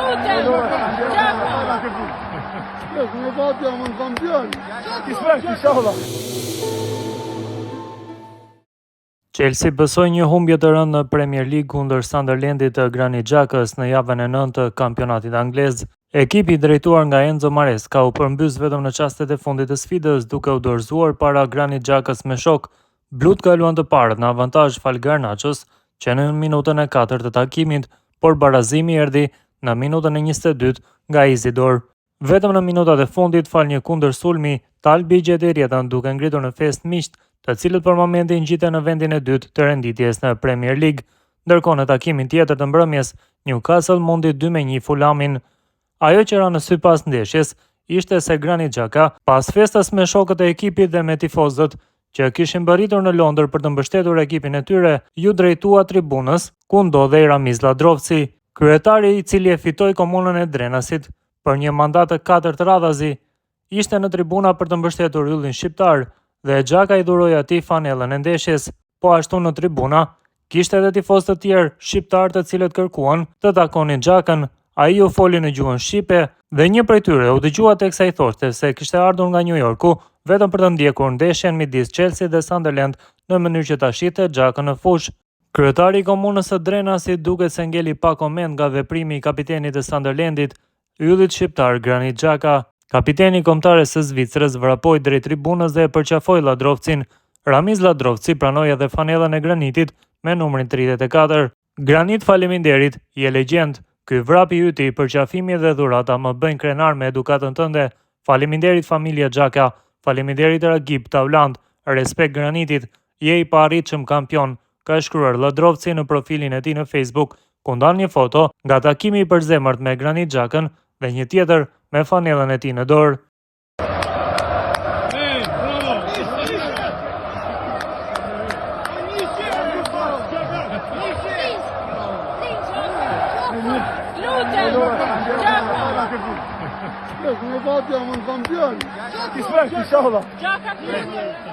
Lutem, Xhaka. Chelsea pësoi një humbje të rëndë në Premier League kundër Sunderlandit të Granit Xhakës në javën e nëntë të kampionatit anglez. Ekipi i drejtuar nga Enzo Maresca u përmbys vetëm në çastet e fundit të sfidës, duke u dorëzuar para Granit Xhakës me shokë. Blutë kaluan të parët në avantazh falë Garnaços që në minutën e katërt të takimit, por barazimi erdhi në minutën e 22 nga Isidor. Vetëm në minutat e fundit, falë një kundërsulmi, Talbi gjeti rrjetën duke ngritur në festë miqtë, të cilët për momentin ngjiten në vendin e dytë të renditjes në Premier League. Ndërkohë në takimin tjetër të mbrëmjes, Newcastle mundi 2-1 Fulhamin. Ajo që ra në sy pas ndeshjes ishte se Granit Xhaka, pas festës me shokët e ekipit dhe me tifozët që kishin mbërritur në Londër për të mbështetur ekipin e tyre, iu drejtua tribunës ku ndodhej Ramiz Lladrovci, kryetari i cili e fitoi komunën e Drenasit për një mandat të katërt radhazi, ishte në tribuna për të mbështetur yllin shqiptar dhe Xhaka i dhuroi atij fanellën e ndeshjes. Po ashtu në tribuna kishte edhe tifozë të tjerë shqiptarë të cilët kërkuan të takonin Xhakën. Ai u foli në gjuhën shqipe dhe një prej tyre u dëgjua teksa i thoshte se kishte ardhur nga New Yorku vetëm për të ndjekur ndeshjen midis Chelsea dhe Sunderland në mënyrë që ta shihte Xhakën në fushë. Kryetari i komunës së Drenasit duket se ngeli pa koment nga veprimi i kapitenit të Sunderlandit, yllit shqiptar Granit Xhaka. Kapiteni i kombëtares së Zvicrës vrapoi drejt tribunës dhe e përqafoi Lladrovcin. Ramiz Lladrovci pranoi edhe fanellën e Granitit me numrin 34. Granit faleminderit, je legjendë. Ky vrap i yti, përqafimi dhe dhurata më bëjnë krenar me edukatën tënde. Faleminderit familja Xhaka, faleminderit Ragip Taulant, respekt Granitit, je i paarritshëm kampion, ka shkruar Lladrovci në profilin e tij në Facebook, ku ndan një foto nga takimi i përzemërt me Granit Xhakën dhe një tjetër me fanellën e tij në dorë. Lutem, Xhaka. Xhaka, lutem.